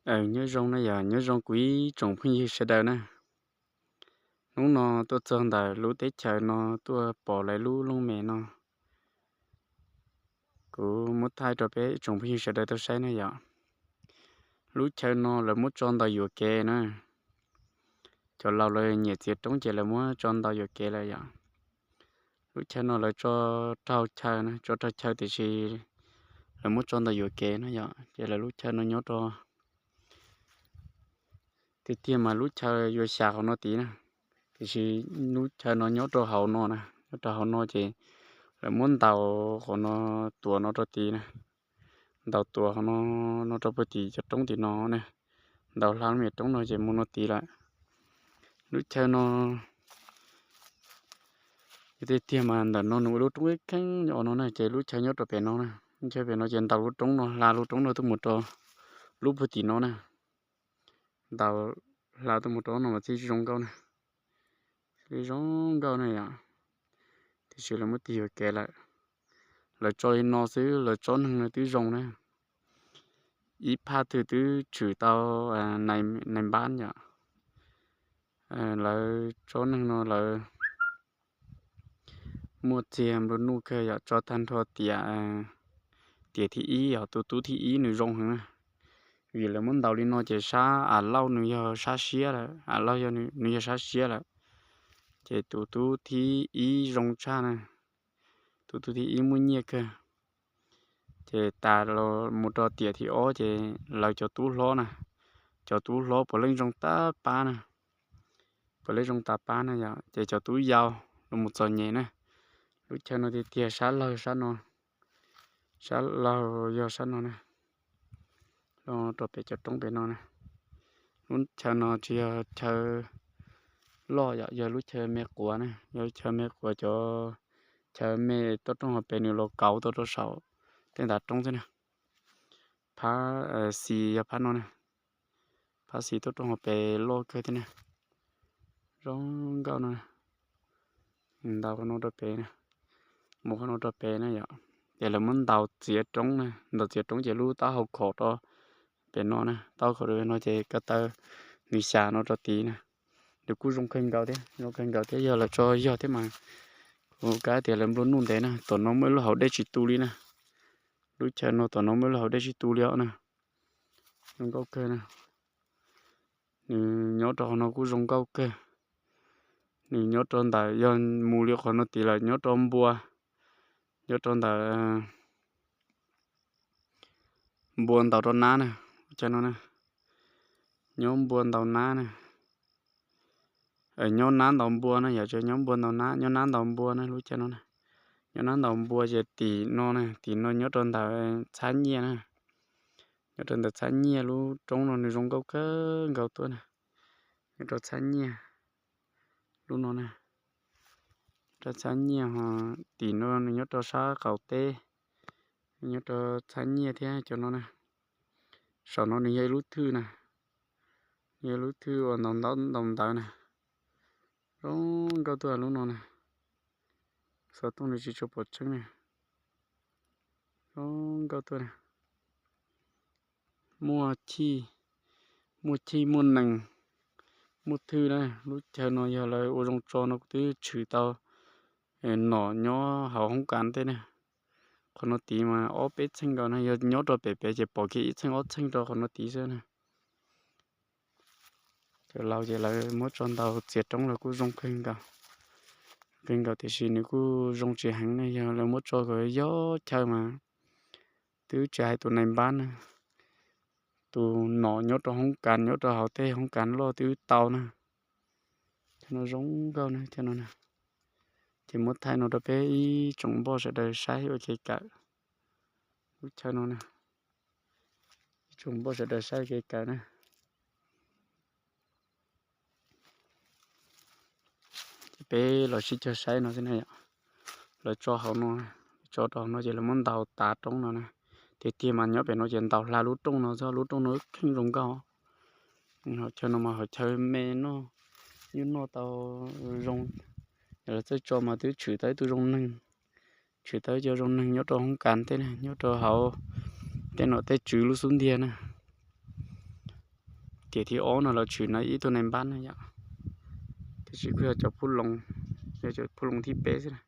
Nyob zoo na yom, nyob zoo kuv ib tsoom phooj ywg sawv daws na. Hnub no tuaj txog ntawm lub teb chaws no, tuaj pom lawv lub looj mem no, kuv muab thaij rau peb ib tsoom phooj ywg sawv daws tau saib na yom. Lub chaw no lawv muab tso ntaus yuam kev na. Cov laus lawv nyiam txiav roob ces lawv muab tso ntaus yuam kev lawm yom. Lub chaw no lawv tso raug chaw na, tso raug chaw tiam sis lawv muab tso ntaus yuam kev na yom. Ces lawv lub chaw no nyob rau, tiag tiag mas lub chaw yuav xya qhov no tid na, tiam sis lub chaw no nyob rau hauv no na, nyob rau hauv no ces lawv muab ntaus qhov no, tuav no rau tid na, ntaus tuav qhov no, no rau puag tim cov roob tim no na, ntaus hla lub me roob no ces mus no tid lawm. Lub chaw no tiag tiag mas ntawm no nws ua lub roob ib kheej os no na, ces lub chaw nyob rau pem no na, lub chaw pem no ces ntaus lub roob no, hla lub roob no tuaj mus rau lub puag tim no na, ntaus hla tuaj mus rau no mas txij zoo nkauj na, txij zoo nkauj na yom. Tiam sis lawv muab tig yuam kev lawm. Lawv tso li no xwb, lawv tsob neeg no twb zoo na, ib phaj twg twb tshwm tau nais npab yom. Lawv tsob neeg no lawv muaj txiag nplua nuj kawg yom, tso tag nrho tiam, tiam thib ib os, tus tub thib ib nws zoo heev na. Vim lawv muab ntaus li no ces sab Am Lauj nws yog sab siab lawm, Am Lauj nws yog sab siab lawm. Ces tus tub thib ib zoo tshaj na, tus tub thib ib muaj nyiaj kawg. Ces tas los mus rau tiam thib ob ces lawv cov tub hlob na, cov tub hlob puav leej zoo tas pab na, puav leej zoo tas pab na yom. Ces cov tub yau los mus txom nyem na. Lub chaw no tiag tiag sab laug sab no, sab laug yog sab no na, los rau pem cov roob pem no na. Lub chaw no tsis yog chaw loj yom, yog lub chaw me quav na, yog lub chaw me quav, cov chaw me toj roob hauv pes nws los kauv tau rau saum tej ntav roob thiab na. Phab xis yog phab no na, phab xis toj roob hauv pes loj kawg thiab na. Zoo nkauj no, ntaus qhov no rau pem na, mus qhov no rau pem na yom. Ces lawv muab ntaus txiav roob na, ntaus txiav roob ces lub taub hau khom rau pem no na, taub hau khom rau pem no ces ko taw nws xya no rau tid na. Nws kuj zoo kawg nkaus thiab, zoo kawg nkaus thiab, yog lawv tso yog thiab mas kuv kav tias lawv nplua nuj ntev na. Tom no muaj ib lub hauv dej tsis tu li na, lub chaw no tom no muaj ib lub hauv dej tsis tu li os na. Zoo nkauj kawg na. Nws nyob rau qhov no kuj zoo nkauj kawg. Nws nyob rau ntawm, yog mus li qhov no tid lawm nyob rau npua, nyob rau ntawm npua ntaus rau nab na, chaw no na, nyob npua ntaus nab na. Nyob nab ntaus npua na, yog tsis nyob npua ntaus nab, nyob nab ntaus npua na lub chaw no na. Nyob nab ntaus npua ces tim no na, tim no nyob rau ntawm txhab nyiaj na. Nyob rau ntawm txhab nyiaj, lub roob no nws zoo nkauj kawg nkaus tuaj na. Nyob rau txhab nyiaj lub no na, rau txhab nyiaj ho tim no nws nyob rau sab qaum teb, nyob rau txhab nyiaj thiab cov no na. Saum no nws yog ib lub thwj na, yog ib lub thwj uas ntaus ntaub ntaus ntawv na. Zoo nkauj tuaj lub no na, xov tooj nws tsis tshua pom tseeb na. Zoo nkauj tuaj na. Muaj chij, muaj chij muaj nees, muaj thwj na. Lub chaw no yog lawv ua zoo tso no kuv twb tshwm tau nom nyob hauv hoob kas tej na. Qhov no tid mas ob peb txheej nkaus na, yog nyob rau pem pem ces pom kiag ib txheej ob txheej rau qhov no tid xwb na. Cov laus ces lawv muab tso ntaus txiav roob los kuj zoo kawg nkaus, kawg nkaus tiam sis nws kuj zoo tsis heev na, yog lawv muab tso kom yog chaw mas twb tsis hais tus nais npab na, tus nom nyob rau hoob kas, nyob rau hauv tej hoob kas loj twb tau na. Chaw no zoo nkauj na, chaw no na. Ces muab thaij no rau peb ib tsoom npoj sawv daws saib ua kev kawm. Lub chaw no na, ib tsoom npoj sawv daws saib ua kev kawm na. Ces peb los sib cog saib no xwb na yom. Lawv tso hauv no, tso rau hauv no ces lawv muab ntaus tav roob no na. Tiag tiag mas nyob pem no ces ntaus hla lub rooj no xwb, lub rooj no kheej zoo nkauj. Hauv chaw no mas hauv chaw me noj, yeej noj tau zoo. Yog lawv txawj tso mas twb tshwm tau ib tug zoo neeg, tshwm tau ib co zoo neeg nyob rau hoob kas tej na, nyob rau hauv tej nom tej tswv lub xub ntiag na. Tiam thib ob no los tshwm no ib tug nais npab na yom. Tiam sis kuj yog cov phub loo, yog cov phub loo thib peb xwb na.